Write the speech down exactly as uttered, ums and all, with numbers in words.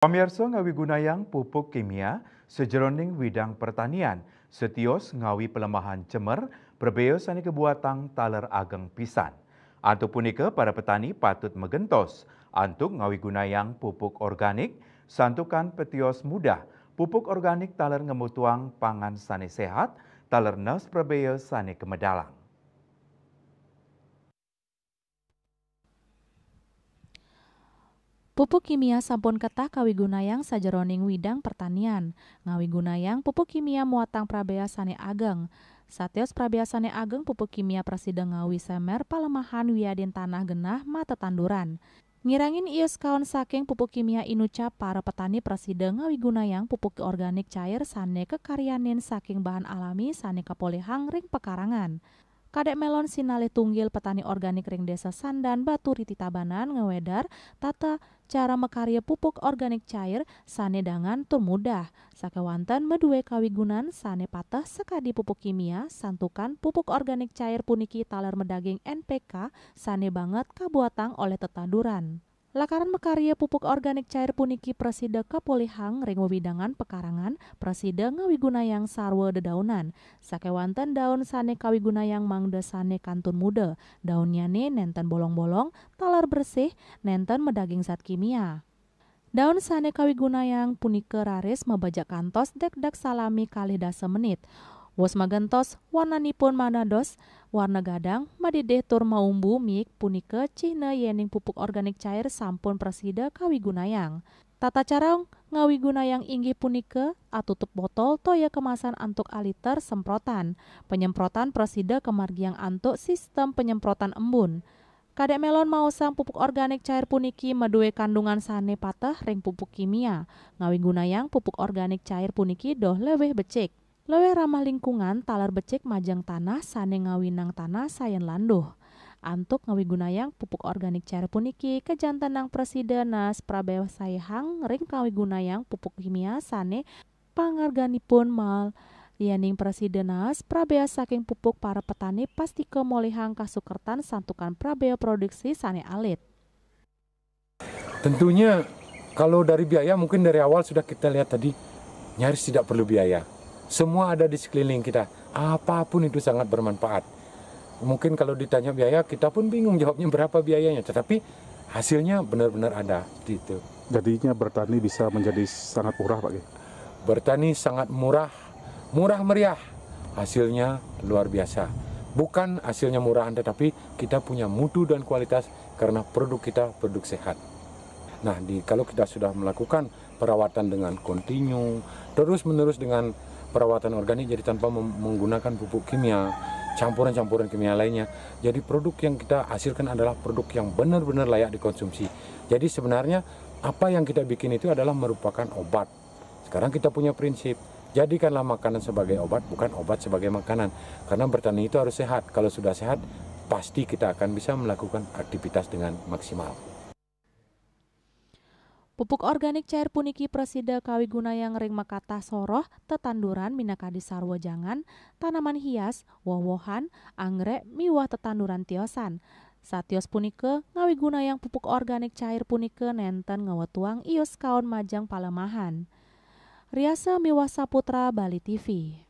Pamiarsa, ngawigunayang pupuk kimia sajeroning widang pertanian satios ngawi palemahan cemer prabéa sané kabuatang taler ageng pisan. Antuk punika, para petani patut magentos antuk ngawigunayang pupuk organik, santukan patios mudah pupuk organik taler ngamutuang pangan sané séhat, taler naas prabéa sané kamedalang. Pupuk kimia sampun ketah kawigunayang sajeroning widang pertanian. Ngawigunayang pupuk kimia muatang prabéa sané ageng. Satios prabéa sané ageng, pupuk kimia prasida ngawi semer palemahan wiadin tanah genah matetanduran. Ngirangin ius kaon saking pupuk kimia inucap, para petani prasida ngawigunayang pupuk organik cair sané kakaryanin saking bahan alami sané kapolihang ring pekarangan. Kadék Melon, sinalih tunggil petani organik ring Désa Sandan, Baturiti, Tabanan, ngwedar tata cara makarya pupuk organik cair sané dangan tur mudah, sakéwanten madué kawigunan sané pateh sakadi pupuk kimia, santukan pupuk organik cair puniki taler madaging N P K sané banget kabuatang olih tetanduran. Lakaran makarya pupuk organik cair puniki prasida kapolihang ring wewidangan pekarangan, prasida ngawigunayang sarwa dedaunan. Sakéwanten daun sané kawigunayang mangda sané kantun muda. Daunnyané nénten bolong-bolong, taler bersih, nénten madaging zat kimia. Daun sané kawigunayang punika raris mabajak kantos dekdek salami kalih dasa menit. Wus magentos, warnanipun manados warna gadang, madidih tur maumbu miik, punika cihna yéning pupuk organik cair sampun prasida kawigunayang. Tata cara ngawigunayang inggih punika atutup botol toya kemasan antuk aliter semprotan. Penyemprotan prasida kamargiang antuk sistem penyemprotan embun. Kadék Melon maosang pupuk organik cair puniki madué kandungan sané pateh ring pupuk kimia. Ngawigunayang pupuk organik cair puniki doh lewih becik. Lewih ramah lingkungan taler becik majeng tanah sané ngawinang tanah sayan landuh. Antuk ngawigunayang pupuk organik cair puniki, kajantenang prasida naas prabéa saihang ring ngawigunayang pupuk kimia sané pangarganipun mal. Yéning prasida naas prabéa saking pupuk, para petani pastika molihang kasukertan santukan prabéa produksi sané alit. Tentunya kalau dari biaya, mungkin dari awal sudah kita lihat tadi, nyaris tidak perlu biaya. Semua ada di sekeliling kita. Apapun itu sangat bermanfaat. Mungkin kalau ditanya biaya, kita pun bingung jawabnya berapa biayanya. Tetapi hasilnya benar-benar ada, seperti itu. Jadinya bertani bisa menjadi sangat murah, Pak Ki? Bertani sangat murah, murah meriah. Hasilnya luar biasa. Bukan hasilnya murahan, tetapi kita punya mutu dan kualitas karena produk kita produk sehat. Nah, di, kalau kita sudah melakukan perawatan dengan kontinu, terus-menerus dengan perawatan organik, jadi tanpa mem- menggunakan pupuk kimia, campuran-campuran kimia lainnya, jadi produk yang kita hasilkan adalah produk yang benar-benar layak dikonsumsi. Jadi sebenarnya apa yang kita bikin itu adalah merupakan obat. Sekarang kita punya prinsip, jadikanlah makanan sebagai obat, bukan obat sebagai makanan. Karena bertani itu harus sehat. Kalau sudah sehat, pasti kita akan bisa melakukan aktivitas dengan maksimal. Pupuk organik cair puniki prasida kawigunayang ring makatah soroh tetanduran minakadi sarwa jangan, tanaman hias, woh-wohan, anggrek, miwah tetanduran tiosan. Satios punika ngawigunayang pupuk organik cair punika nénten ngawetuang ius kaon majeng palemahan. Riasa Miwah Saputra, Bali T V.